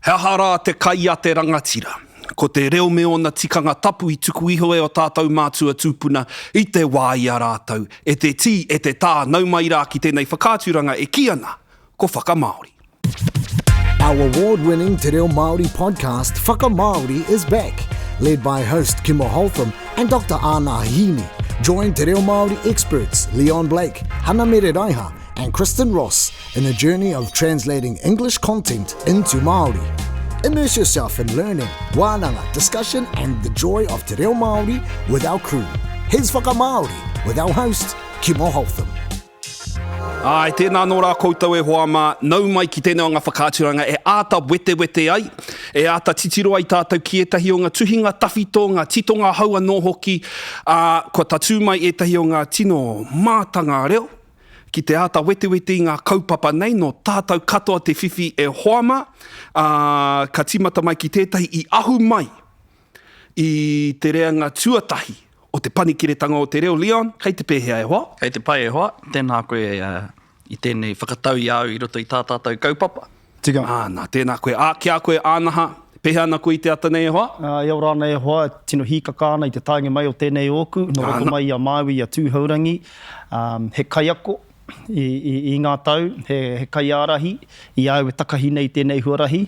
He aha rā te kai a te rangatira? Ko te reo me ōna tikanga tapu i tuku iho e o tātou mātua tūpuna i te wā i a rātou. E te tī, e te tā, nau mai rā ki tēnei whakaaturanga e kī ana, ko Whakamāori. Our award-winning Te Reo Māori podcast Whakamāori is back, led by host Kimo Holtham and Dr Ana Hini. Join Te Reo Māori experts Leon Blake, Hana Mere Raiha and Kristen Ross in a journey of translating English content into Māori. Immerse yourself in learning, wānanga, discussion and the joy of Te Reo Māori with our crew. Here's Whakamāori with our host, Kimo Holtham. Āe, tēnā anō rā koutou e hoa mā, nau mai ki tēnei o ngā whakaaturanga e āta wetewete ai, e āta titiro ai tātou ki ētahi o ngā tuhinga tawhito, ngā titonga hou anō hoki, ā, kua tatū mai ētahi o ngā tino mātanga reo ki te āta wetewete i ngā kaupapa nei, nō tātou katoa te whiwhi e hoa mā, ā, ka tīmata mai ki tētahi i ahu mai i te reanga tuatahi o te panikiretanga o te reo, Leon, kei te pēhea e hoa? Kei te pai e hoa, tēnā koe i tēnei whakatau i a au i roto i tā tātou kaupapa. Tika. Āna, tēnā koe. Ā, ki a koe Ānaha, pēhea ana koe i te ata nei e hoa? Ā, e ora ana e hoa, tino hīkaka ana i te taenga mai o tēnei ōku, nō roto mai i a Māui, i a Tūhourangi, ā, he kaiako i, i, i ngā tau, he, he kaiārahi i a au e takahi nei i tēnei huarahi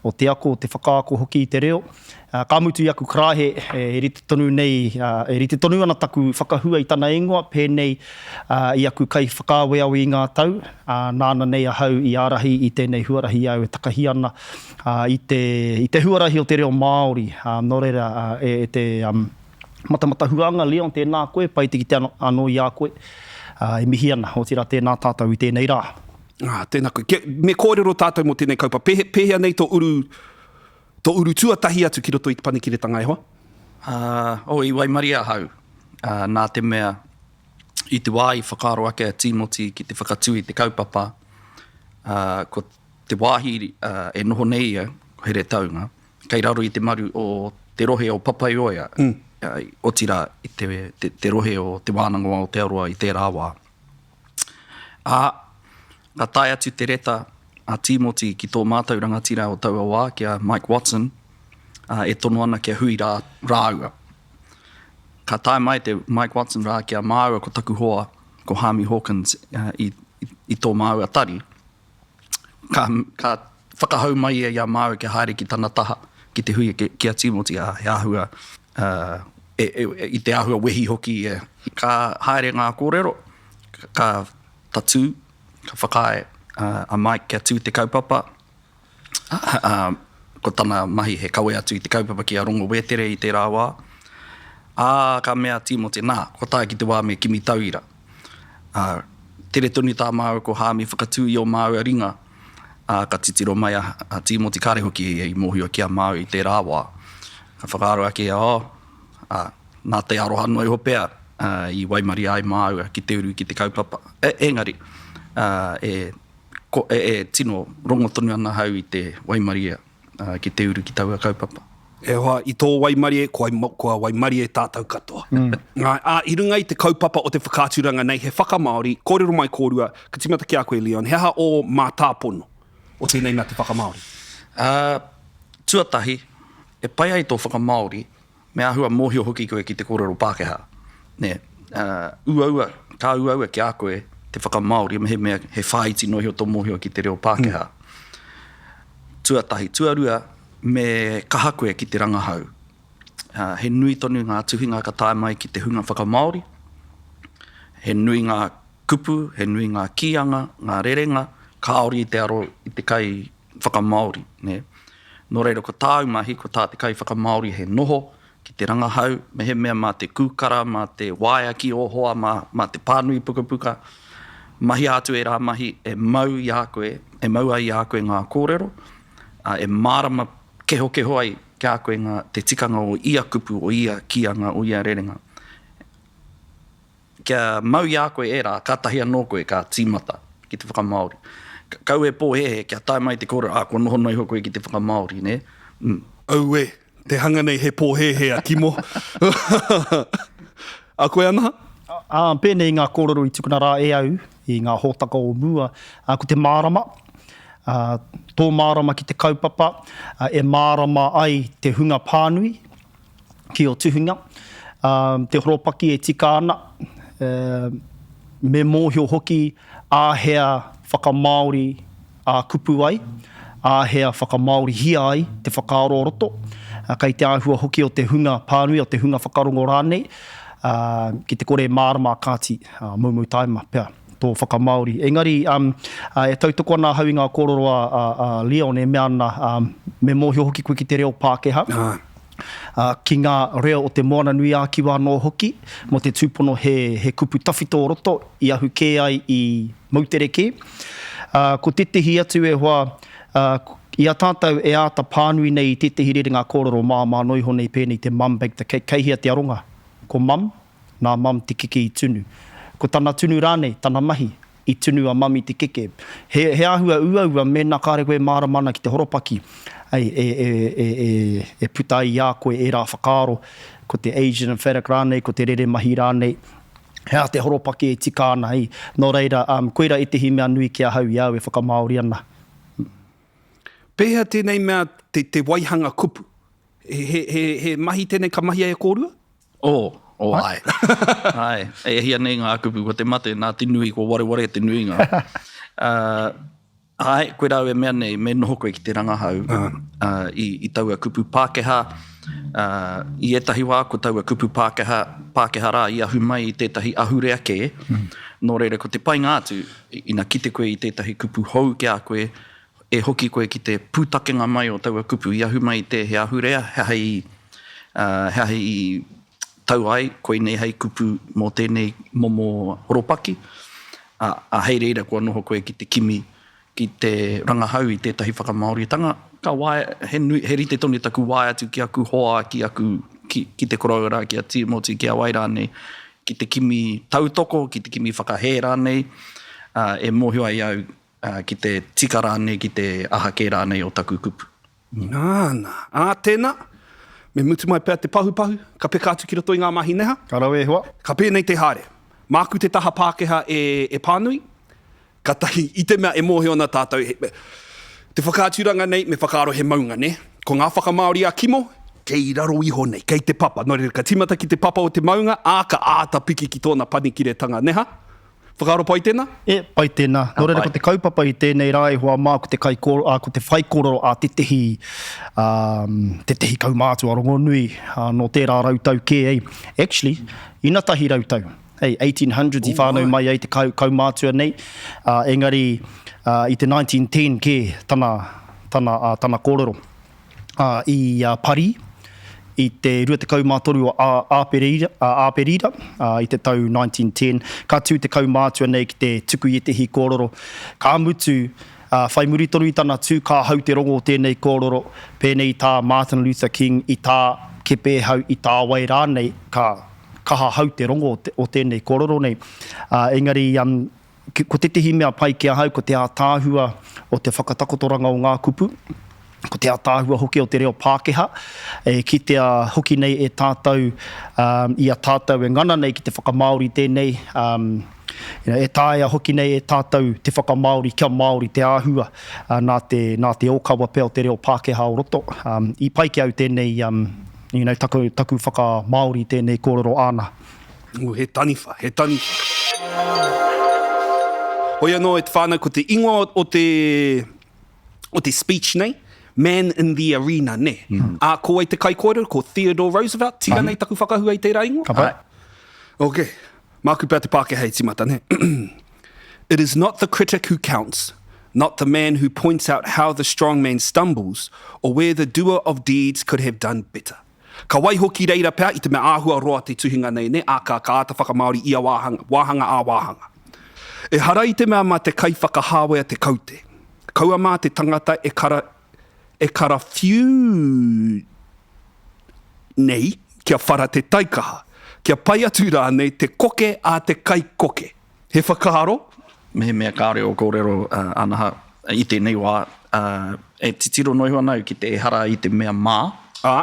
o te ako, o te whakaako hoki i te reo. Ā, ka mutu i aku karaehe, e rite tonu nei, ā, e rite tonu ana taku whakahua i tana ingoa, pēnei, ā, i aku kaiwhakaaweawe i ngā tau, ā, nāna nei ahau i ārahi i tēnei huarahi i a au e takahi ana, ā, i te, i te huarahi o te reo Māori. Ā, nō reira, ā, e, e te, um, Matamatahuanga, Leon, tēnā koe, pai te kite anō i a koe, ā, e mihi ana, otirā tēnā tātou i tēnei rā. Ā, tēnā koe. Kia, me kōrero tātou mō tēnei kaupapa. Pēhe, pēhea nei tō uru, tō uru tuatahi atu ki roto i te panekiretanga e hoa? Ā, oh, i waimarie ahau, ā, nā te mea, i te wā i whakaaro ake a Tīmoti ki te whakatū i te kaupapa, ā, ko te wāhi e noho nei ia, ko Heretaunga, kei raro i te maru o te rohe o Papaioea, otirā i te, te, te rohe o Te Wānanga o Aotearoa i tērā wā. Ā, ka tae atu te reta a Tīmoti ki tō mātou rangatira o taua wā, ki a Mike Watson, ā, e tono ana kia hui rā, rāua. Ka tae mai te Mike Watson rā ki a māua ko taku hoa, ko Hāmi Hawkins, i, i, i tō māua tari, Ka, ka whakahau mai ia i a māua kia haere ki tana taha, ki te hui ki, ki a Tīmoti, ā, he āhua, ā, e, e, e, i te āhua wehi hoki ia. Ka haere ngā kōrero, ka tatū, ka whakaae a Mike kia tū te kaupapa, ā, ko tana mahi he kawe atu i te kaupapa ki a Rongo Wētere i tērā wā. Ā, ka mea a Tīmoti, nā, kua tae ki te wā me kimi tauira. Ā, tere tonu tā māua ko Hāmi whakatū i ō māua ringa, ā, ka titiro mai a, a Tīmoti, kāre hoki ia i mōhio ki a māua i tērā wā. Ka whakaaro ake ia, oh, ā, nā te aroha noa iho pea, ā, i waimaria ai māua ki te uru ki te kaupapa. E, engari, ā, e, ko, e, e tino rongo tonu ana ahau i te waimaria. ki te uru ki taua kaupapa. E hoa, i tō waimarie, kua, kua waimarie tātou katoa. Mm. Ā, ā, i runga i te kaupapa o te whakaaturanga nei, he whakamāori, kōrero mai kōrua, ka tīmata ki a koe, Leon, he aha ō mātāpono o tēnei mea te whakamāori? Ā, tuatahi, e pai ai tō whakamāori, Me āhua mōhio hoki koe ki te kōrero Pākehā, nē? Uaua, ka uaua ki a koe te whakamāori mehemea he whāiti noa iho tō mōhio ki te reo Pākehā. Tuatahi. Tuarua, me kaha koe ki te rangahau. He nui tonu ngā tuhinga ka tae mai ki te hunga whakamāori, he nui ngā kupu, he nui ngā kīanga, ngā rerenga, kāore i te aro i te kai whakamāori, nē. Nō reira, ko tāu mahi, ko tā te kaiwhakamāori he noho ki te rangahau, mehemea mā te kūkara, mā te waea ki ō hoa, mā, mā te pānui pukapuka, mahia atu ērā mahi e mau i a koe, e mau ai i a koe ngā kōrero, ā, e mārama kehokeho ai ki a koe ngā, te tikanga o ia kupu, o ia kīanga, o ia rerenga. Kia mau i a koe ērā, kātahi anō koe ka tīmata ki te whakamāori. Kau e pōhēhē, kia tae mai te kōrero, ā, kua noho noa iho koe ki te whakamāori, nē? Mm. Auē, te hanga nei he pōhēhē a Kimo. A koe Anaha? Ā, pēnei i ngā kōrero i tukuna rā e au i ngā hōtaka o mua, ā, ko te mārama. Tō mārama ki te kaupapa, e mārama ai te hunga pānui ki ō tuhinga, te horopaki e tika ana, me mōhio hoki āhea whakamāori ā-kupu ai, āhea whakamāorihia ai te whakaaro o roto, kei te āhua hoki o te hunga pānui, o te hunga whakarongo rānei, ki te kore e mārama, kāti, moumou taima pea tō whakamāori. Engari, e tautoko ana ahau i ngā kōrero a Leon e mea ana, me mōhio hoki koe ki te reo Pākehā, ki ngā reo o te Moana-nui-ā-Kiwa anō hoki, mō te tūpono he kupu tawhito o roto i ahu kē ai i moutere kē. Ko tētehi atu e hoa, i a tātou e āta pānui nei i tētehi rerenga kōrero māmā noa iho nei pēnei te Mum baked the cake, kei hea te aronga? Ko Mum, nā Mum te keke i tunu. Ko tana tunu rānei, tana mahi, i tunu a Mum i te keke. He, he āhua uaua mēnā kāre koe e mārama ana ki te horopaki, ei, e, e, e, e, e puta ai i a koe ērā whakaaro, ko te Asian emphatic rānei, ko te reremahi rānei, he aha te horopaki e tika ana, ei. Nō reira, um, koirā ētehi mea nui ki ahau i a au e whakamāori ana. Pēhea tēnei mea te, te waihanga kupu? He, he, he, he mahi tēnei ka mahia e kōrua? Oh, oh āe. Āe, e hia nei ngā kupu ko te mate, nā te nui kua wareware te nuinga. Uh, āe, koe rāu e mea nei, me noho koe ki te rangahau uh, i, i taua kupu Pākehā. Uh, I ētahi wā ko taua kupu Pākehā, Pākehā rā i ahu mai i tētahi ahurea kē. Mm. Nō reira, ko te painga atu, ina kite koe i tētahi kupu hou ki a koe, e hoki koe ki te pūtakenga mai o taua kupu i ahu mai i tēhea ahurea, he aha i, he aha i tau ai koinei hei kupu mō tēnei momo horopaki, ā, ā, hei reira kua noho koe ki te kimi, ki te rangahau i tētahi whakamāoritanga, ka waea, he nui, he rite tonu taku waea atu ki aku hoa, ki aku, ki, ki te koroua rā, ki a Tīmoti, ki a wai rānei, ki te kimi tautoko, ki te kimi whakahē rānei, ā, e mōhio ai au ki te tika rānei, ki te aha kē rānei o taku kupu. Nāna. Ā, tēnā, me mutu mai pea te pahupahu, ka peka atu ki roto i ngā mahi neha. Ka rawe e hoa. Ka pēnei te haere. Māku te taha Pākehā e, e pānui, katahi, i te mea e mōhio ana tātou, he, te whakaaturanga nei me whakaaro he maunga, nē? Ko ngā whakamāori a Kimo, kei raro iho nei, kei te papa. Nō reira, ka tīmata ki te papa o te maunga, ā, ka āta piki ki tōna panekiretanga, nē hā? Whakaaro pai tēnā? E, pai tēnā. Nō reira, ko te kaupapa i tēnei rā e hoa mā, ko te kai, ko te whaikōrero a tētehi, ā, tētehi kaumātua rongonui, ā, nō tērā rautau kē, ei. Actually, inatahi rautau, ei, 1800s i whānau mai ai te kaumātua nei, ā, engari, ā, i te 1910 kē tana, tana, ā, tana kōrero. ā, i Parī i te 23 o Āperira, Āperira, ā, i te tau 1910. Ka tū te kaumātua nei ki te tuku i ētehi kōrero. Ka mutu, ā, whai muri tonu i tana tū ka hau te rongo o tēnei kōrero, pēnei i tā Martin Luther King, i tā Kepēhau, i tā wai rānei, ka kaha hau te rongo o tēnei kōrero nei. Ā, engari, Ko tētehi mea pai ki ahau ko te ātaahua o te whakatakotoranga o ngā kupu, ko te ātaahua hoki o te reo Pākehā, e kitea hoki nei e tātou i a tātou e ngana nei ki te whakamāori tēnei, e taea hoki nei e tātou te whakamāori kia Māori te āhua nā te, nā te ōkawa pea o te reo Pākehā o roto. I pai ki au tēnei, you know, taku, taku whakamāori tēnei kōrero āna. Ooh, he taniwha, he taniwha. Hoi anō e te whānau, ko te ingoa o te, o te speech nei, Man in the Arena, nē? Mm. Ā, ko wai te kaikōrero? Ko Theodore Roosevelt, tika nei taku whakahua i tērā ingoa? Ka pai. Ok, māku pea te Pākehā e tīmata, nē? It is not the critic who counts, not the man who points out how the strong man stumbles or where the doer of deeds could have done better. Ka waiho ki reira pea i te mea āhua roa te tuhinga nei, nē, ā, ka, ka āta whakamāori ia wāhanga, wāhanga ā-wāhanga. Ehara i te mea mā te kaiwhakahāwea te kaute. Kaua mā te tangata e kara, e karawhiu nei kia whara te taikaha, kia pai atu rānei te koke a te kaikoke. He whakaaro? Mehemea kāore ō kōrero, Anaha, i tēnei wā, e titiro noa iho ana au ki te ehara i te mea mā. Ā.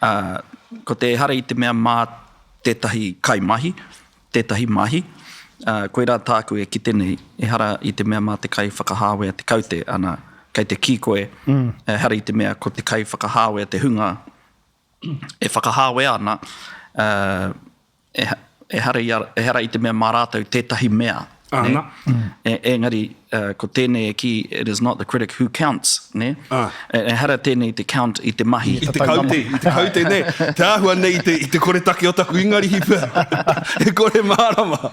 Ā, ko te ehara i te mea mā tētahi kaimahi, tētahi mahi. Koirā tāku e kite nei, ehara i te mea mā te kaiwhakahāwea te kaute, ana, kei te kī koe, ehara i te mea ko te kaiwhakahāwea te hunga e whakahāwea ana, ehara i a, ehara i te mea mā rātou tētahi mea, nē? Ana. E, engari, ko tēnei e kī, it is not the critic who counts, nē? Ehara tēnei i te count i te mahi. I te kaute, i te kaute, nē? Te āhua nei i te, i te koretake o taku Ingarihi pea. E kore mārama.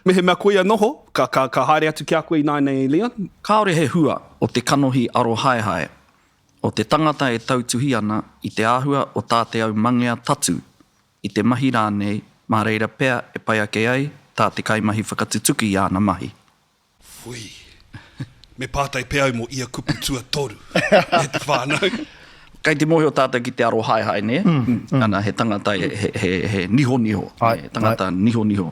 Mehemea koia noho, ka, ka, ka haere atu ki a koe ināianei, Leon? Kāore he hua o te kanohi arohaehae o te tangata e tautuhi ana i te āhua o tā te aumangea tatu i te mahi rānei, mā reira pea e pai ake ai tā te kaimahi whakatutuki i āna mahi. Whui. Me pātai pea au mō ia kupu tuatoru, e te whānau. Kei te mōhio tātou ki te arohaehae, nē? Ana, he tangata, he, he, he nihoniho, he tangata nihoniho.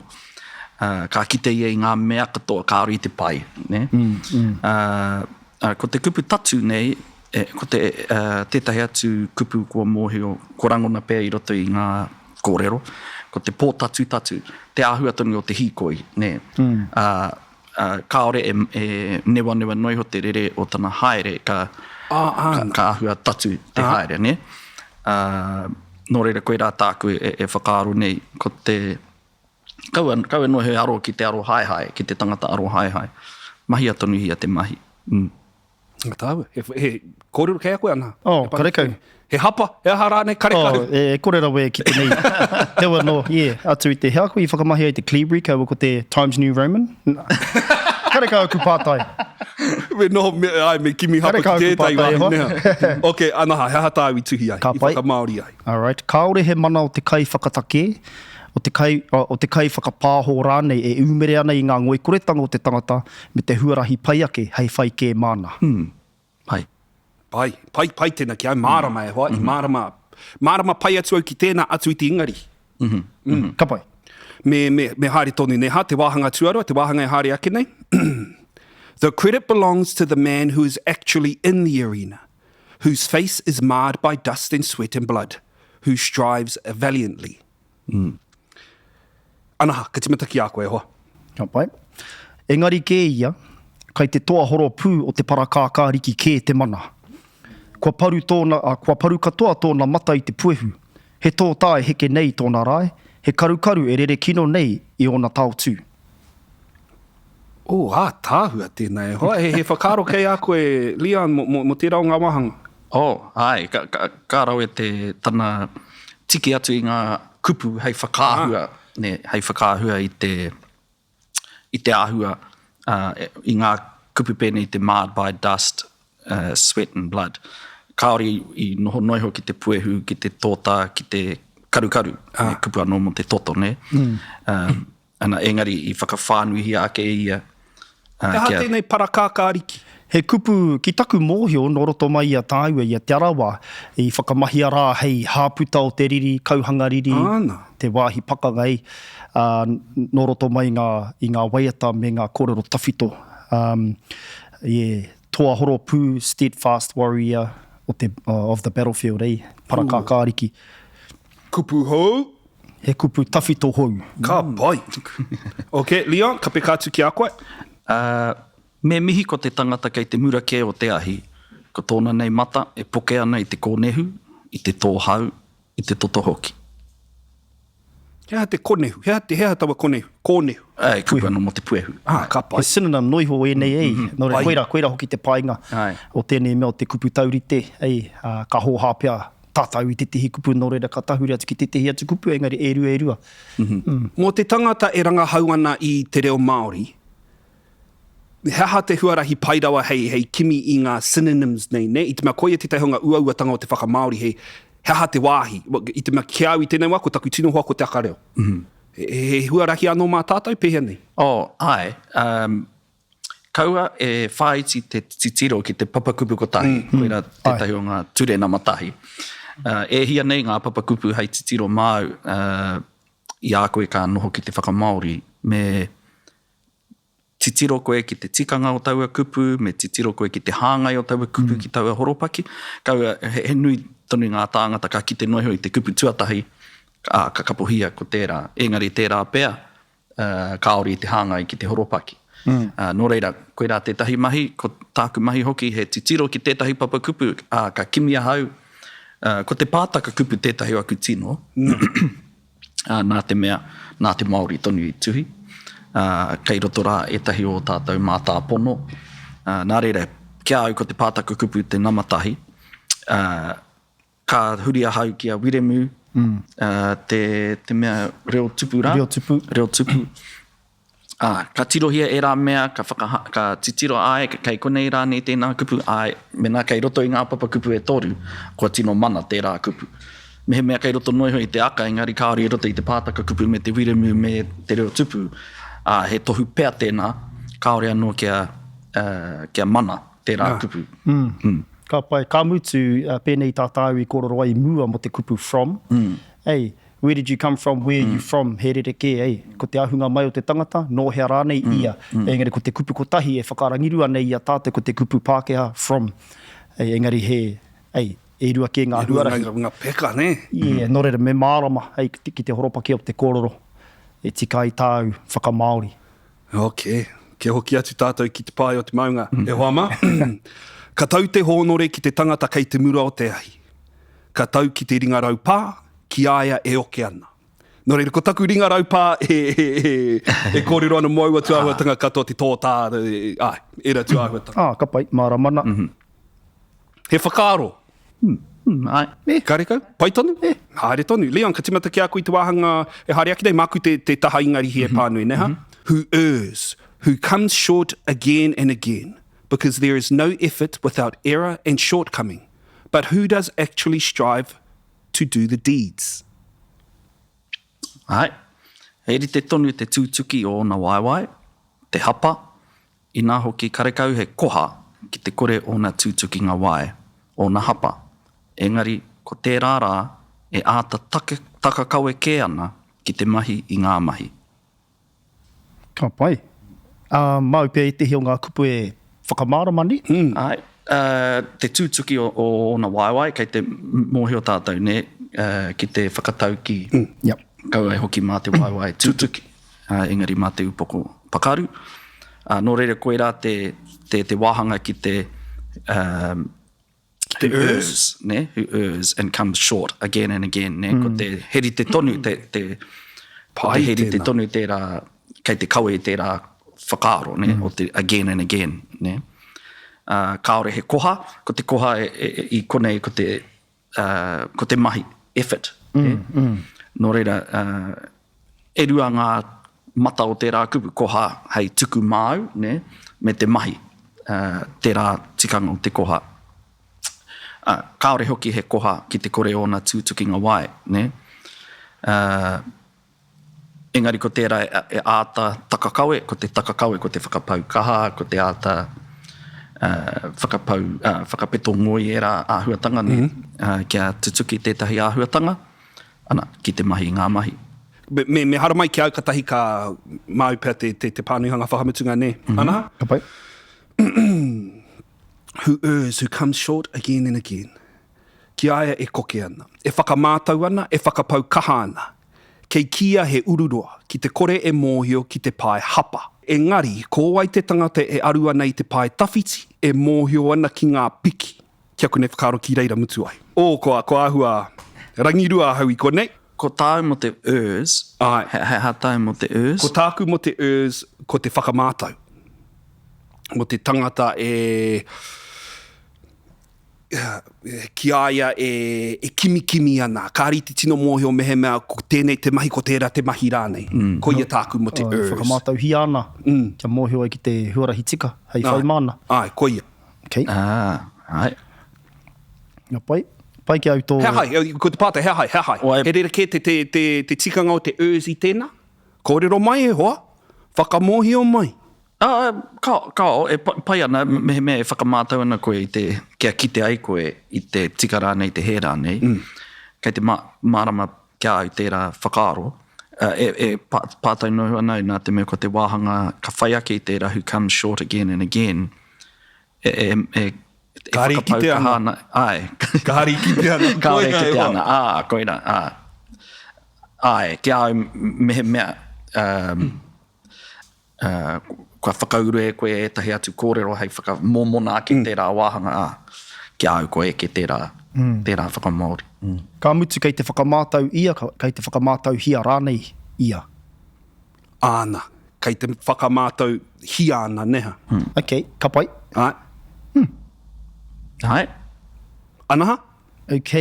Ka kite ia i ngā mea katoa kāore i te pai, nē? Ā, ko te kupu tatu nei, e, ko te, ā, tētahi atu kupu kua mōhio, kua rangona pea i roto i ngā kōrero, ko te pōtatutatu, te āhua tonu o te hīkoi, nē. Ā, ā, kāore e, e newanewa noa iho te rere o tana haere, ka, ka, ka āhua tatu te haere, nē. Ā, nō reira koirā tāku e, e whakaaro nei, ko te, Kaua, kaua noa he aro ki te arohaehae, ki te tangata arohaehae. Mahia tonuhia te mahi. Mm. Nga tāua. He, he kōrero kei a koe ana? Oh, karekau. He hapa, he aha rānei, karekau. Oh, e, e kore rawa e kite nei. Heoi anō, yeah, atu i te, he aha koe i whakamahi ai te Cleavery, kaua ko te Times New Roman? Karekau aku pātai. Me noho, me, ai, me kimi hapa ki Karekau aku tētahi pātai, e wāhi hoa. neha. Ok, anaha, he aha tāu i tuhi ai, Ka i pai. whakamāori ai? Alright. Kāore he mana o te kaiwhakatakē, o te kai, o te kaiwhakapāho rānei e ūmere ana i ngā ngoikoretanga o te tangata me te huarahi pai ake hei whai kē māna. Hmm. Pai. Pai, pai, pai tēnā ki au, mārama e hoa, i mārama, mārama pai atu au ki tēnā atu i te Ingarihi. Mm. Ka pai. Me, me, me haere tonu, nē hā, te wāhanga tuarua, te wāhanga e haere ake nei. The credit belongs to the man who is actually in the arena. Whose face is marred by dust and sweat and blood, who strives valiantly. Mm. Anaha, ka timata ki a koe, e hoa. Ka pai. Engari kē ia, kai te toa horopū o te parakākāriki kē te mana. Kua paru tōna, ā, kua paru katoa tōna mata i te puehu. He tōtā e heke nei i tōna rae, he karukaru e rere kino nei i ōna taotū. Oh, ātaahua tēnā e hoa. He, he whakaaro kei a koe, Leon, mō, mō, mō tērā o ngā wāhanga? Oh, āe, ka, ka, ka rawe te, tana tiki atu i ngā kupu hei whakaahua, nē, hei whakaahua i te, i te āhua, ā, i ngā kupu pēnei i te marred by dust, sweat and blood. Kāore i noho noa iho ki te puehu, ki te tōtā, ki te karukaru, he kupu anō mō te toto, nē. Ana, engari i whakawhānuihia ake e ia, ā, He aha kia. tēnei parakākāriki? He kupu, ki taku mōhio, nō roto mai i a tāua, i a Te Arawa, i whakamahia rā hei hāputa o te riri, kauhanga riri, Āna. te wāhi pakanga ei, ā, nō roto mai i ngā, i ngā waiata me ngā kōrero tawhito. Um, yeah, toa horopū, steadfast warrior o te, of the battlefield, ei, parakākāriki. Kupu hou. He kupu tawhito hou. Ka pai. Ok, Leon, ka peka atu ki a koe. Ā, me mihi ko te tangata kei te mura kē o te ahi, ko tōna nei mata e poke ana i te kōnehu, i te tōhau, i te toto hoki. He aha te konehu? He aha, he aha taua konehu? Kōnehu? Ā, e kupu ana mō te puehu. Ā, ka pai. He synonym noa iho ēnei, ei. Nō reira, koirā, koirā hoki te painga o tēnei mea o te kupu taurite, ei, ā, ka hōhā pea tātou i tētehi kupu, nō reira ka tahuri atu ki tētehi atu kupu, engari e rua, e rua. Mō te tangata e rangahau ana i te reo Māori, he aha te huarahi pai rawa hei, hei kimi i ngā synonyms nei, nē? I te mea koia tētahi o ngā uauatanga o te whakamāori, he, he aha te wāhi? I te mea ki a au i tēnei wā, ko taku tino hoa ko te aka reo. He, he huarahi anō mā tātou, pēhea nei? Oh, āe. Um, Kaua e whāiti te titiro ki te papakupu kotahi, koirā tētahi o ngā ture nama tahi. E hia nei ngā papakupu hei titiro māu i a koe ka noho ki te whakamāori, me titiro koe ki te tikanga o taua kupu, me titiro koe ki te hāngai o taua kupu ki taua horopaki. Kaua, he nui tonu ngā tāngata ka kite noa iho i te kupu tuatahi, ā, ka kapohia ko tērā. Engari tērā pea. Kāore i te hāngai ki te horopaki. Nō reira, koirā tētahi mahi, ko tāku mahi hoki he titiro ki tētahi papakupu, ā, ka kimi ahau, ko te pātaka kupu tētahi o aku tino, ā, nā te mea, nā te Māori tonu i tuhi, ā, kei roto rā ētahi o ō tātou mātāpono, ā, nā reira, ki a au ko te pātaka kupu te nama tahi, ā, Ka huri ahau ki a Wiremu, te, te mea reo tupu rā. Reo tupu. Reo tupu. Ā, ka tirohia ērā mea, ka whakaha, ka titiro, āe, kei konei rānei tēnā kupu, āe, mēnā kei roto i ngā papakupu e toru, kua tino mana tērā kupu. Mehemea kei roto noa iho i te aka, engari kāore i roto i te pātaka kupu me te Wiremu me te reo tupu, ā, he tohu pea tēnā, kāore anō kia, kia mana tērā kupu. Mm. Ka pai, ka mutu, pēnei i tā tāu i kōrero ai i mua mō te kupu from, ei, where did you come from, where are you from, he rerekē, ei, ko te ahunga mai o te tangata, nō hea rānei ia, engari ko te kupu kotahi e whakarangirua nei i a tātou ko te kupu Pākehā from, ei, engari he, ei, e rua kē ngā huarahi. E rua ngā peka, nē? Yeah, nō reira me mārama, ei, ki te horopaki o te kōrero e tika ai tāu whakamāori. Ok, kia hoki atu tātou ki te pae o te maunga, e hoa mā. Ka tau te hōnore ki te tangata kei te mura o te ahi. Ka tau ki te ringa raupā, ki a ia e oke ana. Nō reira, ko taku ringa raupā e, e, e, e kōrero ana mō aua tūāhuatanga katoa, te tōtā, āe, ērā tūāhuatanga. Ā, ka pai, mārama ana. He whakaaro. Mm, āe. Eh. Karekau? Pai tonu? Eh. Haere tonu. Leon, ka timata ki a koe i te wāhanga e haere ake nei, māku te, te taha Ingarihi e pānui, mm -hmm. ne ha? Who errs, who comes short again and again, because there is no effort without error and shortcoming, but who does actually strive to do the deeds? Āe. He rite tonu te tūtuki o ōna waewae, te hapa, Inā hoki karekau he koha ki te kore ōna tūtukinga wae, ōna hapa, engari ko tērā rā e āta takakawe kē ana ki te mahi i ngā mahi. Ka pai. Ā, māu pea ētehi o ngā kupu e whakamārama nei? Āe, te tūtuki o ōna waewae, kei te mōhio tātou, nē, ki te whakataukī, kaua e hoki mā te waewae tūtuki. engari mā te upoko pakaru. Nō reira koirā te, te, te wāhanga ki te, um, ki te errs, ne? who errs and comes short again and again. Ne? Mm. Ko te he rite tonu, te, te, ko te he rite tonu tērā, kei te kawe i tērā whakaaro, ne? Mm. o te again and again. Ne? Uh, kāore he koha, ko te koha e, e, e, i konei ko te ko te mahi, effort. Mm, mm. Nō reira, e rua ngā mata o tērā kupu, koha hei tuku māu, ne, me te mahi, tērā tikanga o te koha. Kāore hoki he koha ki te kore ōna tūtukinga wae, ne. Engari ko tērā e āta takakawe, ko te takakawe ko te whakapau kaha, ko te āta whakapau, whakapeto ngoi ērā āhuatanga nei, kia tutuki tētahi āhuatanga, ana, ki te mahi i ngā mahi. Me, me haramai ki au katahi ka māu pea te, te, te pānuihanga whakamutunga, nē? Ana? Ka pai. Who errs, who comes short again and again. Ki a ia e koke ana, e whakamātau ana, e whakapau kaha ana. Kei kīia he ururoa, ki te kore e mōhio ki te pae hapa. Engari, ko wai te tangata e aru ana i te pae tawhiti, e mōhio ana ki ngā piki? Ki aku nei whakaaro ki reira mutu ai. Oh, kua, kua āhua rangirua ahau i konei. Ko tāu mō te errs, Āe. he aha tāu mō te errs? Ko tāku mō te errs, ko te whakamātau. Mō te tangata e. ki a ia e, e kimikimi ana, kāre i te tino mōhio mehemea ko tēnei te mahi, ko tērā te mahi rānei. Mm. Koia tāku mō te errs. Whakamātauhia ana, mm. kia mōhio ai ki te huarahi tika, hei whai māna. Āe, koia. Okay. Ah, āe. Nga pai. Pai ki au tō... He aha, ko te pātai, he aha, he aha. He rerekē te, te, te, te tikanga o te errs i tēnā? Kōrero mai e hoa, whakamōhio mai. Ā, kao, kao, e pai ana mehemea e whakamātau ana koe i te, kia kite ai koe i te tika rānei, te hē rānei, kei te mārama ki a au tērā whakaaro. E, e pātai noa iho ana au nā te mea ko te wāhanga ka whai ake i tērā who comes short again and again, e, e, e, e Kāre i whakapau kitea kaha ana. ana, āe. Kāre i kitea ana. Kāre i Koira e kitea hoa. ana, ā, koira, ā. Āe, ki a au mehemea, um, Kua whakauru e koe ētahi atu kōrero hei whakamōmona ake tērā wāhanga, ā, ki a au kua eke tērā, tērā whakamāori. Ka mutu kei te whakamātau ia, kei te whakamātauhia rānei ia. Āna, kei te whakamātauhia ana, nē ha? Ok, ka pai. Āe. Āe. Anaha? Ok.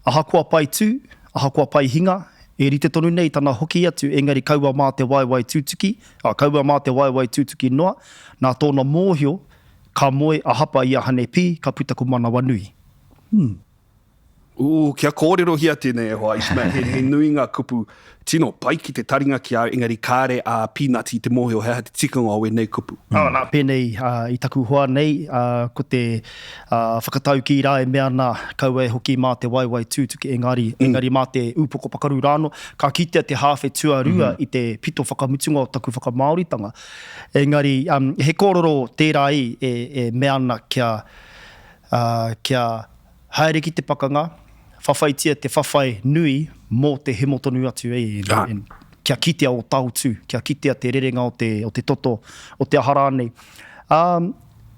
Ahakoa pai tū, ahakoa pai hinga, e rite tonu nei tana hoki atu engari kaua mā te waewae tūtuki, ā, kaua mā te waewae tūtuki noa, nā tōna mōhio, ka moe a Hapa i a Hane Pī, ka puta ko Manawanui. Hmm. Ooh, kia kōrerohia tēnei e hoa, Ishmael, he, he nui ngā kupu tino pai ki te taringa ki a au, engari kāre a Pīnati i te mōhio he aha te tikanga o ēnei kupu. Mm. Nā, pēnei i taku hoa nei, ko te whakataukī rā e mea ana, kaua e hoki mā te waewae tūtuki, engari, mm. engari mā te ūpoko pakaru rāno, ka kitea te hāwhe tuarua mm -hmm. i te pito whakamutunga o taku whakamāoritanga. Engari, um, he kōrero tērā i e, e mea ana kia, uh, kia Haere ki te pakanga, whawhaitia te whawhai nui mō te hemo tonu atu e, kia kitea ō taotū, kia kitea te rerenga o te, o te toto, o te aha rānei. Ā,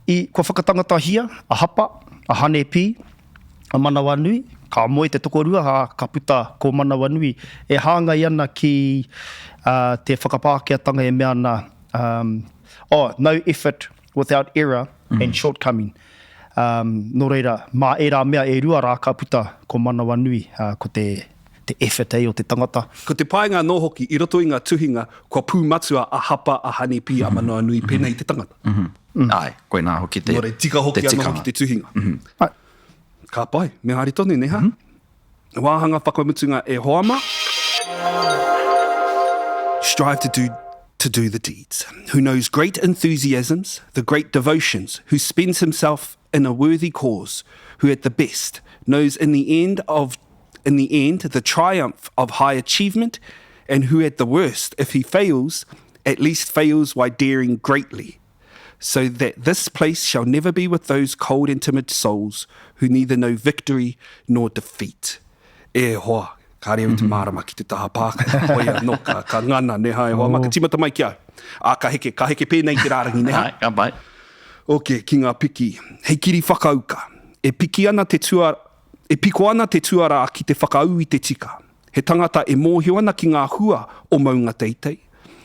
i, kua whakatangatahia a Hapa, a Hane Pī, a Manawanui, ka moe te tokorua, ā, ka puta ko Manawanui e hāngai ana ki, ā, te whakapākehātanga e mea ana, um, oh, no effort without error and shortcoming. Nō reira, mā ērā mea e rua rā ka puta ko manawanui, ko te, te effort ei o te tangata. Ko te painga anō hoki, i roto i ngā tuhinga, kua pūmatua a Hapa, a Hanipi, a Manawanui pēnei i te tangata. Āe, koinā hoki te, Nō reira, tika hoki anō hoki te tuhinga. Āe. Ka pai, me haere tonu, nē hā? Wāhanga whakamutunga e hoa mā. Strive to do to do the deeds. Who knows great enthusiasms, the great devotions, who spends himself in a worthy cause, who at the best knows in the end of in the end the triumph of high achievement, and who at the worst, if he fails, at least fails while daring greatly so that this place shall never be with those cold and timid souls who neither know victory nor defeat. E hoa, kāre au te mārama ki te taha Pākehā, hoi anō, ka, ka ngana, ne ha, e hoa, ma, ka tīmata mai ki au. Ā, ka heke, ka heke pēnei te rārangi, ne ha? Āe, ka pai. Ok, ki ngā piki. Hei kiri whakauka. E piki ana te tua, e piko ana te tuarā ki te whakaū i te tika. He tangata e mōhio ana ki ngā hua o Maunga Teitei.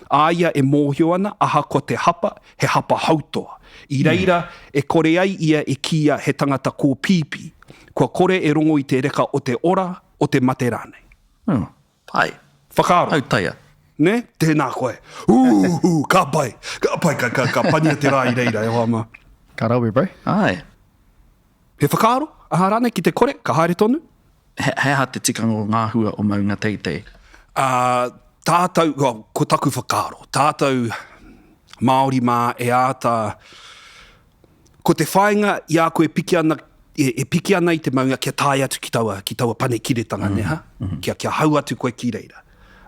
A ia e mōhio ana ahakoa te hapa, he hapa hautoa. I reira e kore ai ia e kīia he tangata kōpīpī, kua kore e rongo i te reka o te ora, o te mate rānei. Oh, pai. Whakaaro. Autaia. Nē? Tēnā koe. Ū, ka pai. Ka pai, ka, ka, ka pania te rā i reira, e hoa mā. Ka rawe, bro. Āe. He whakaaro, aha rānei, ki te kore, ka haere tonu? He, he aha te tikanga o ngā hua o Maunga Teitei? Ā, tātou, well, ko taku whakaaro, tātou Māori mā e āta, ko te whāinga i a koe e piki ana, e, e piki ana i te maunga kia tae atu ki taua, ki taua panekiretanga, mm -hmm. ne ha? Mm -hmm. Kia, kia hau atu koe ki reira.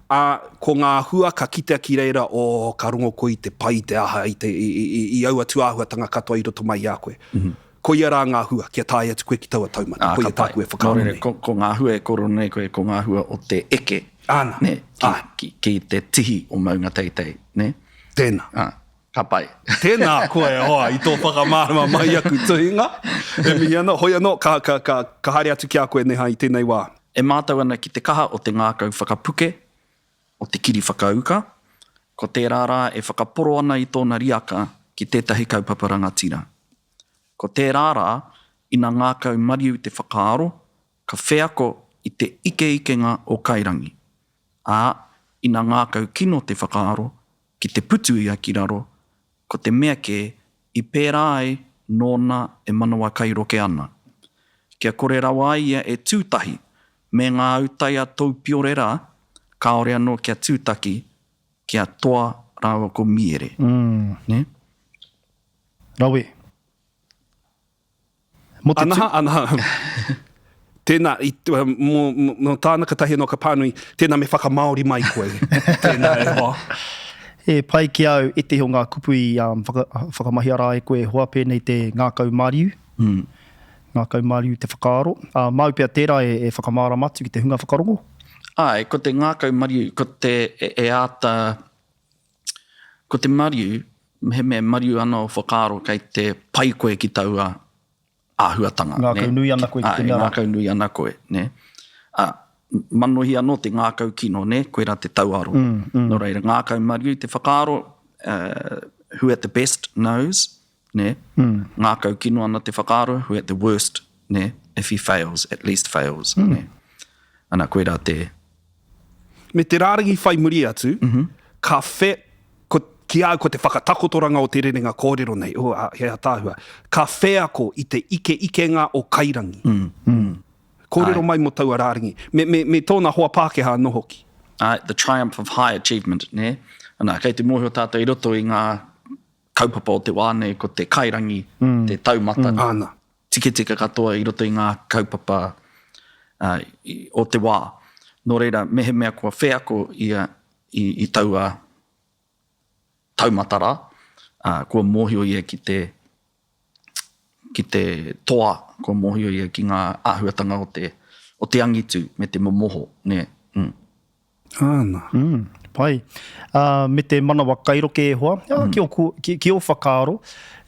Ā, ko ngā hua ka kitea ki reira, oh, ka rongo koe i te pai, i te aha, i, te, i, i, i aua tūāhuatanga katoa i roto mai i a koe. Mm -hmm. Koia rā ngā hua, kia tae atu koe ki taua taumata, koia tāku e whakaaro nei. Ko, ko ngā hua e kōrero nei koe, ko ngā hua o te eke, Āna, nē, ki, āe. ki, ki te tihi o Maunga Teitei, nē? Tēnā. Ā, ka pai. Tēnā koe e hoa i tō whakamārama mai i aku tuhinga. E mihi ana, hoi anō, ka, ka, ka, ka haere atu ki a koe Neha i tēnei wā. E mātau ana ki te kaha o te ngākau whakapuke, o te kiri whakauka, ko tērā rā e whakaporo ana i tōna riaka ki tētahi kaupapa rangatira. Ko tērā rā, ina ngākau mariu te whakaaro, ka wheako i te ikeikenga o Kairangi. Ā, ina ngākau kino te whakaaro, ki te putu ia ki raro, ko te mea kē, i pērā ai nōna e manawa kairoke ana. Kia kore rawa ai ia e tūtahi me ngā autaia toupiore rā, kāore anō kia tūtaki ki a Toa rāua ko Miere. Nē? Rawe. Mo te Anaha, anaha. Tēnā, i, mō, mō tāna katahi anō ka pānui, tēnā me whakamāori mai koe. Tēnā e hoa. E pai ki a au ētehi o ngā kupu i um, whaka, whakamahia rā e koe e hoa, pēnei te ngākau mariu. Mm. Ngākau mariu te whakaaro. Ā, māu pea tērā e, e whakamārama atu ki te hunga whakarongo. Āe, ko te ngākau mariu, ko te, e, e āta... Ko te mariu, mehemea e mariu ana ō whakaaro kei te pai koe ki taua āhuatanga. Ngākau nui ana koe ki te mea rā. Āe, ngākau nui ana koe, nē. Ā, manohi anō te ngākau kino, nē, koirā te tauaro. Nō reira, ngākau mariu te whakaaro, who at the best knows, nē. Ngākau kino ana te whakaaro, who at the worst, nē, if he fails, at least fails, nē. Ana, koirā te. Me te rārangi whai muri atu, ka whe, ko, ki a au ko te whakatakotoranga o te rerenga kōrero nei, oh, a, he ataahua, ka wheako i te ikeikenga o Kairangi. Kōrero mai mō taua rārangi, me, me, me tōna hoa Pākehā anō hoki. Āe, the triumph of high achievement, nē? Ana, kei te mōhio tātou i roto i ngā kaupapa o te wā nei, ko te kairangi, te taumata. Āna. Tiketika katoa i roto i ngā kaupapa o te wā. Nō reira, mehemea kua wheako ia i taua taumata rā, kua mōhio ia ki te, ki te toa, kua mōhio ia ki ngā āhuatanga o te, o te angitu me te momoho, nē. Mm. Āna. Mm, pai. Uh, me te manawa kairoke e hoa, mm. ki, o, ki, ki o whakaaro,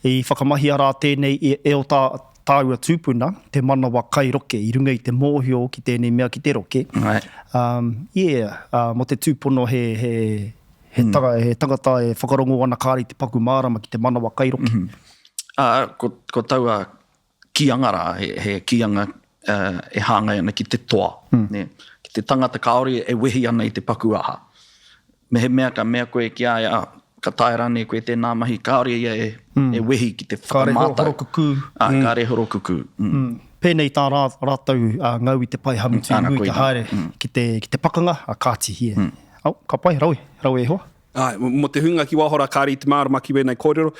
i whakamahia rā tēnei e, e o tā, tāua tūpuna, te manawa kairoke, i runga i te mōhio ki tēnei mea ki te roke. Right. Um, yeah, uh, mō te tūpono he, he, he, mm. tanga, he tangata e whakarongo ana kāre i te paku mārama ki te manawa kairoke. Mm -hmm. Uh, ko, ko taua kīanga rā, he, he kīanga uh, e hāngai ana ki te toa, mm. ne? ki te tangata kāore e wehi ana i te paku aha. Mehemea ka mea koe ki a ia, ka taea rānei koe tēnā mahi, kāore ia e, mm. e wehi ki te whakamātau. Kāre horokukū. Ā, mm. kāre horokukū. Mm. Mm. Pēnei tā rā, rātou uh, ngau i te pae hamutu mm. nui te haere mm. ki, te, ki te pakanga, a kāti hie. Mm. Oh, ka pai, rawe, rawe e hoa. Āe, mō te hunga ki waho rā kāre i te mārama ki wēnei kōrero,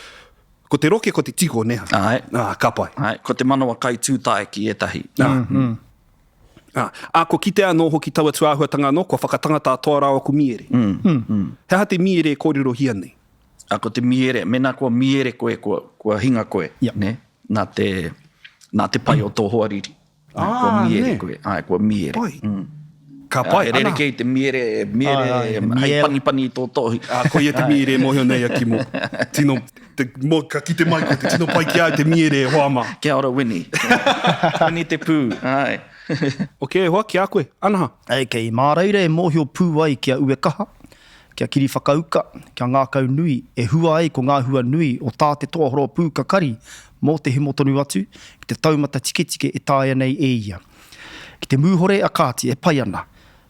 ko te roke ko te tiko, nē? Āe. Ā, ka pai. Āe, ko te manawa kai tūtae ki ētahi. Ā. Ā, ā, kua kitea anō hoki taua tūāhuatanga anō, kua whakatangata a Toa rāua ko Miere. He aha te miere e kōrerohia nei? Ā, ko te miere, mēnā kua miere koe, kua, kua hinga koe, nē? Nā te, nā te pai o tō hoariri. Ah, kua miere nē. koe. Āe, kua miere. Pai. Ka pai, He ana. rerekē i te miere, miere Āe, āe, hei miere. panipani i tō tohi. Ā, koia te miere e mōhio nei a Kimo. Tino, te, mō, ka kite mai koe, te tino pai ki a au te miere e hoa mā. Kia ora Winnie. Winnie te pū, āe. Ok e hoa, ki a koe. Anaha. Ok, mā reira e mōhio pū ai ki a Uekaha, kia kiri whakauka, kia ngākau nui, e hua ai ko ngā hua nui o tā te toa horopū kakari mō te hemo tonu atu ki te taumata tiketike e taea nei e ia. Ki te mūhore a Kāti e pai ana.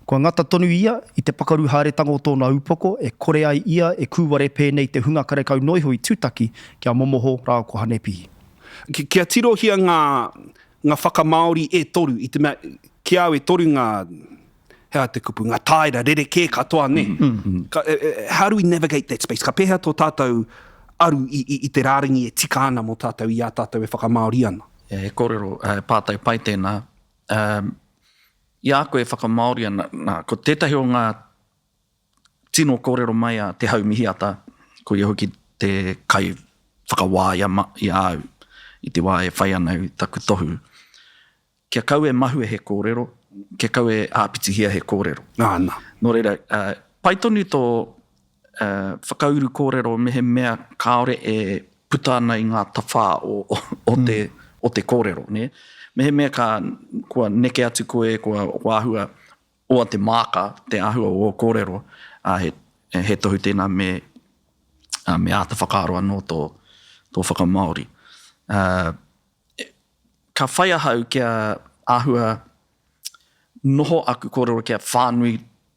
Kua ngata tonu ia i te pakaru haeretanga o tōna upoko e kore ai ia e kūware pēnei te hunga karekau noiho i tūtaki ki a Momoho rāua ko Hanepihi. Kia tirohia ngā ngā whakamāori e toru i te mea ki a au e toru ngā he aha te kupu, ngā tāera rerekē katoa, nē? Ka, how do we navigate that space? Ka pēhea tō tātou aru i, i, i te rārangi e tika ana mō tātou i a tātou e whakamāori ana? He kōrero, he pātai pai tēnā. Um, i a koe e whakamāori ana, nā, ko tētahi o ngā tino kōrero mai a Te Haumihiata, ko ia hoki te kai whakawā i a, i a au, i te wā e whai ana i taku tohu. Kia kau e mahue he kōrero, kia kau e āpitihia he kōrero. Nāna. Nō reira, pai tonu tō whakauru kōrero mehemea kāore e puta ana i ngā tawhā o, o, te, o te kōrero. Nē? Mehemea ka, kua neke atu koe, kua, kua āhua oa te māka, te āhua o ō kōrero, ā, he, he tohu tēnā me, ā, me āta whakaaro anō tō, tō whakamāori. Ā, Ka whai ahau kia āhua noho aku kōrero kia whānui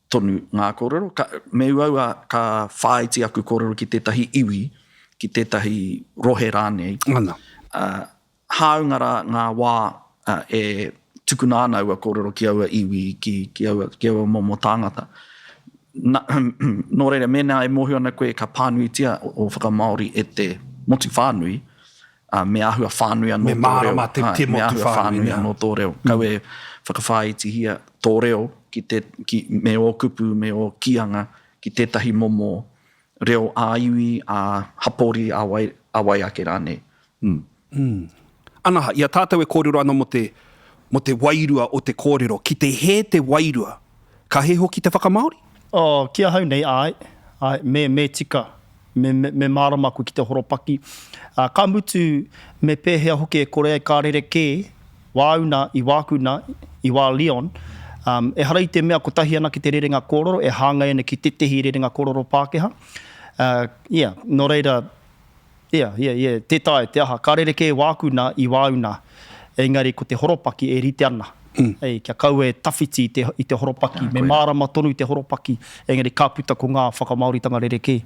tonu ngā kōrero. Ka, me uaua ka whāiti aku kōrero ki tētahi iwi, ki tētahi rohe rānei. Ana. Ā, hāunga rā ngā wā e tukuna ana aua kōrero ki aua iwi, ki, ki aua, ki aua momo tāngata. Na, nō reira, mēnā e mōhio ana koe ka pānuitia ō whakamāori e te motu whānui, ā, me āhua whānui anō tō reo. Me mārama te, te motu me āhua whānui anō tō reo. Kau e whakawhāitihia tō reo ki te, ki, me ō kupu, me ō kīanga ki tētahi momo reo ā-iwi, ā-hapori, ā-wai, ā-wai ake rānei. Mm. Mm. Anaha, i a tātou e kōrero ana mō te, mō te wairua o te kōrero, ki te hē te wairua, ka hē hoki te whakamāori? Oh, ki ahau nei, āe, āe, me, me tika. Me, me, me mārama koe ki te horopaki. Ā, ka mutu, me pēhea hoki e kore ai ka rerekē wāu nā i wāku nā, i wā Leon, ā, ehara i te mea kotahi anake te rerenga kōrero e hāngai ana ki tētehi rerenga kōrero Pākehā. Ā, ia, nō reira, ia, ia, ia, tē taea te aha, ka rerekē wāku nā i wāu nā, engari ko te horopaki e rite ana. Ei, kia kaua e tawhiti i te, i te horopaki, me mārama tonu te horopaki, engari ka puta ko ngā whakamāoritanga rerekē.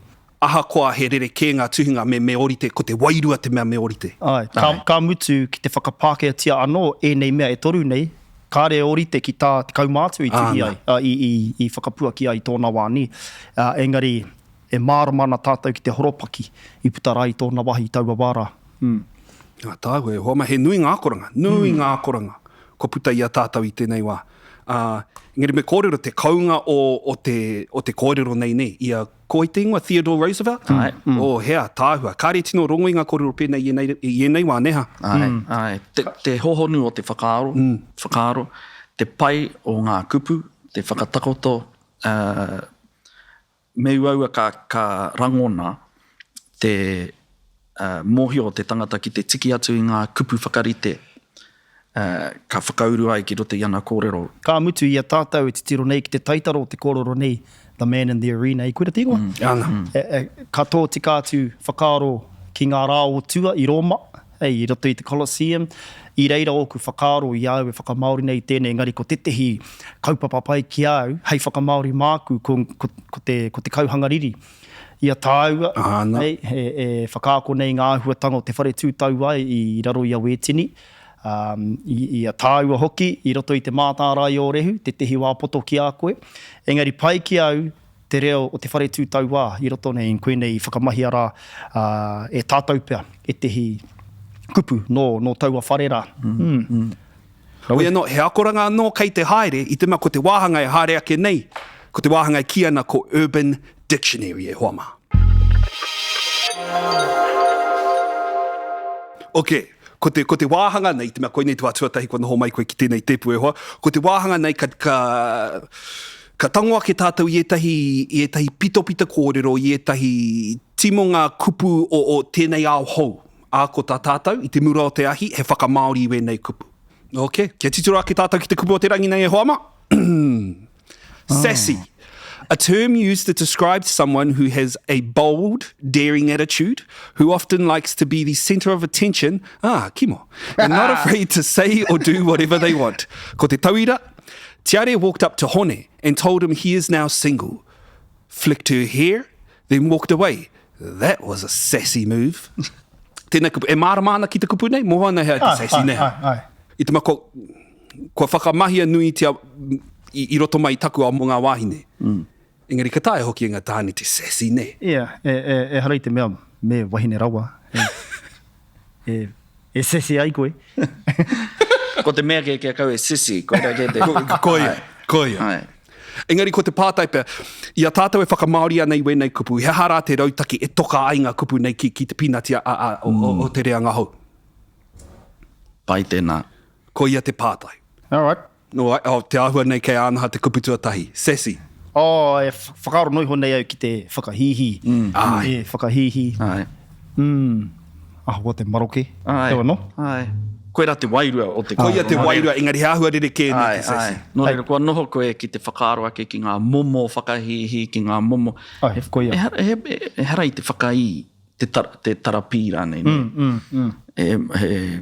Ahakoa he rerekē ngā tuhinga me me ōrite, ko te wairua te mea me ōrite. Āe, ka, ka mutu ki te whakapākehātia anō ēnei mea e toru nei, kāre e ōrite ki tā te kaumātua i tuhi ai, ā, i, i, i whakapuaki ai i tōna wā, nē. Ā, engari, e mārama ana tātou ki te horopaki i puta rā i tōna wāhi i taua wā rā. Mm. Ngā tāua e hoa ma, he nui ngā akoranga, nui mm. ngā akoranga kua puta i a tātou i tēnei wā. Uh, engari me kōrero te kounga o, o, te, o te kōrero nei nei, i a ko i te ingoa Theodore Roosevelt? Ai. Mm. Oh, hea, tāhua. Kāre tino rongo i ngā kōrero pēnei i ēnei, i ēnei wā, neha? Ai, mm. ai. Te, te hohonu o te whakaaro, mm. whakaaro, te pai o ngā kupu, te whakatakoto, uh, Me uaua ka, ka rangona te mōhio o te tangata ki te tiki atu i ngā kupu whakarite ka whakauru ai ki roto i ana kōrero. Ka mutu i a tātou e titiro nei ki te taitara o te kōrero nei, The Man in the Arena, i koira te ingoa? Ana. Ka tōtika atu whakaaro ki ngā rā o tua i Rōma, i roto i te Colosseum, i reira ōku whakaaro i a au e whakamāori nei i tēnei, engari ko tētehi kaupapa pai ki a au hei whakamāori māku ko, ko, ko te, ko te kauhanga riri. I a tāua, Āna. e, e whakaako nei ngā āhuatanga o te whare tū tau ai i raro i a Wētini, ā, i, i a tāua hoki i roto i te mātārae o Rehu, tētehi wā poto ki a koe. Engari pai ki a au te reo o te whare tū tauā i roto nei, koinei i whakamahia rā e tātou pea ētehi kupu nō, nō taua whare rā. Mm. Hoi anō, he akoranga anō kei te haere, i te mea ko te wāhanga e haere ake nei, ko te wāhanga e kī ana ko Urban Dictionary e hoa mā. Ok, ko te, ko te wāhanga nei, i te mea koinei te wā tuatahi kua noho mai koe ki tēnei tēpu e hoa, ko te wāhanga nei ka, ka, Ka tango ake tātou i ētahi, i ētahi pitopito kōrero, i ētahi timonga kupu o, o tēnei ao hou. Ā, ko tā tātou, i te mura o te ahi, he whakamāori i wēnei kupu. Ok, kia titiro ake tātou ki te kupu o te rangi nei e hoa mā. Sassy. A term used to describe someone who has a bold, daring attitude, who often likes to be the centre of attention, ah, kimo, and not afraid to say or do whatever they want. Ko te tauira, Tiare walked up to Hone and told him he is now single. Flicked her hair, then walked away. That was a sassy move. Tēnā kupu, e mārama ana ki te kupu nei? Moho ana he ai te sassy nei. Ai, ai, ai. I te mea kua, kua whakamahia nuitia i, i roto mai i taku ao mō ngā wāhine. Mm. Engari ka taea hoki e ngā tāne te sassy, nē? Ia, e, e, ehara i te mea me wahine rawa. E, e, e sassy ai koe. Ko te mea kē kia kau e sissy, koira kē te... Ko, koia, koia. Ai. Engari ko te pātai pea, i a tātou e whakamāori ana i wēnei kupu, he aha rā te rautaki e toka ai ngā kupu nei ki, ki te pīnati a, a, o, o, o te reanga hou? Pai tēnā. Koia te pātai. All right. No, oh, te āhua nei kei Ānaha te kupu tuatahi. Sassy. Oh, e whakaaro noa iho nei au ki te whakahīhī. Mm. Āe. E whakahīhī. Āe. Mm. Ahakoa te maroke. Āe. Heoi anō. Āe. Koirā te wairua o te Koia te wairua, engari he āhua rerekē nei te sassy. Āe, āe. Nō reira, kua noho koe ki te whakaaro ake ki ngā momo whakahīhī, ki ngā momo... Āe, koia. Ehara, he, ehara i te whakaī, te, tara, te tarapī rānei. Mm, mm, mm. He, he,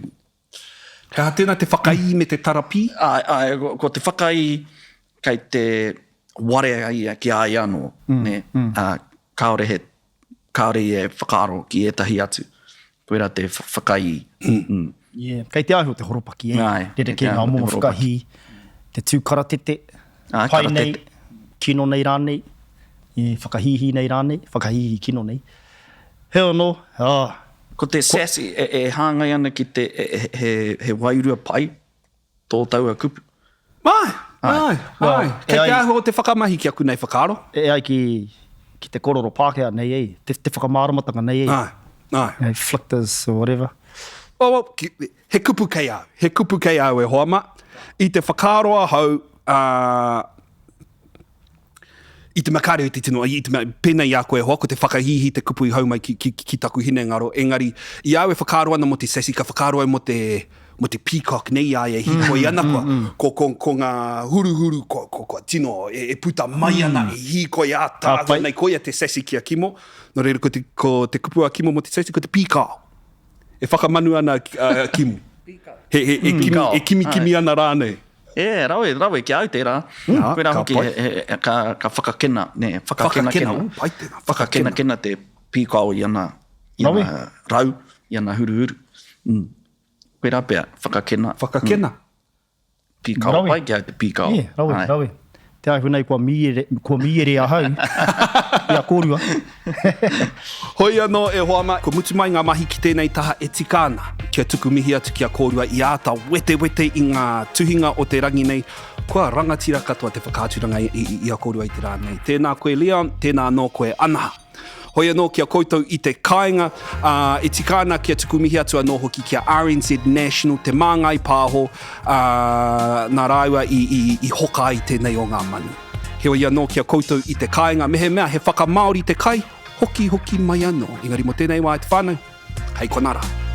He aha tēnā te whakaī me te tarapī? Āe, āe, ko te whakaī kei te warea ia ki a ia anō, nē, ā, kāore he, kāore ia e whakaaro ki ētahi atu. Koirā te whakaī. Yeah, kei te āhua o te horopaki, eh? Āe, kei te Rerekē ngā āhua o te momo horopaki. whakahī, te tū karatete, Āe, pai nei, karatete. kino nei rānei, whakahīhī nei rānei, whakahīhī kino nei. Heoi anō, ā. Ko te sassy e, e hāngai ana ki te, he, he, he wairua pai tō taua kupu. Āe, āe, āe. E Kei te ai, āhua o te whakamahi ki aku nei whakaaro. e ai ki, ki te korero Pākehā nei, ei, te, te whakamāramatanga nei, ei. Āe, āe. Ei, flicked or whatever. Well, well, ki, he kupu kei au, he kupu kei au e hoa mā. I te whakaaro ahau, ā, I te mea kāre au te tino, i te mea, pēnei i a koe e hoa, ko te whakahīhī te kupu i hau mai ki, ki, ki taku hinengaro, engari, i a au e whakaaro ana mō te sassy, ka whakaaro au mō te, mō te peacock nei i a ia e hīkoi ana, kua, ko, ko, ko ngā huruhuru, kua, kua, kua tino e, e puta mai ana, e hīkoi ātaahua nei, koia te sassy ki a Kimo. Nō reira, ko te, ko te kupu a Kimo mō te sassy, ko te pīkao. E whakamanu ana a Kimo. He, he, e kimi, e kimikimi ana rānei. E, rawe, rawe ki a au tērā. Jā, Koirā ka hoki, pai. he, he, ka, ka whakakena, nē, whakakenakena. Whakakena, ū, pai tēnā, whakakena. Whakakenakena te pīkao i ana, i Rawe. ana rau, i ana huruhuru. Mm. Koirā pea, whakakena. Whakakena. Mm. Pīkao, Rawe. pai ki a au te pīkao. Yeah, rawe, Āe. rawe. Te āhua nei kua mīere, kua mīere ahau i a kōrua. Hoi anō e hoa mā, kua mutu mai ngā mahi ki tēnei taha e tika ana kia tuku mihi atu ki a kōrua i āta wetewete i ngā tuhinga o te rangi nei, kua rangatira katoa te whakaaturanga i a kōrua i te rā nei. Tēnā koe Leon, tēnā anō koe Anaha. Hoi anō ki a koutou i te kāinga, ā, e tika ana kia tuku mihi atu anō hoki ki a RNZ National, Te Māngai Pāho, ā, nā rāua i, i, i hoka ai tēnei o ngā manu. Heoi anō ki a koutou i te kāinga, mehemea he whakamāori te kai, hoki hoki mai anō. Engari mō tēnei wā e te whānau, hei konā rā.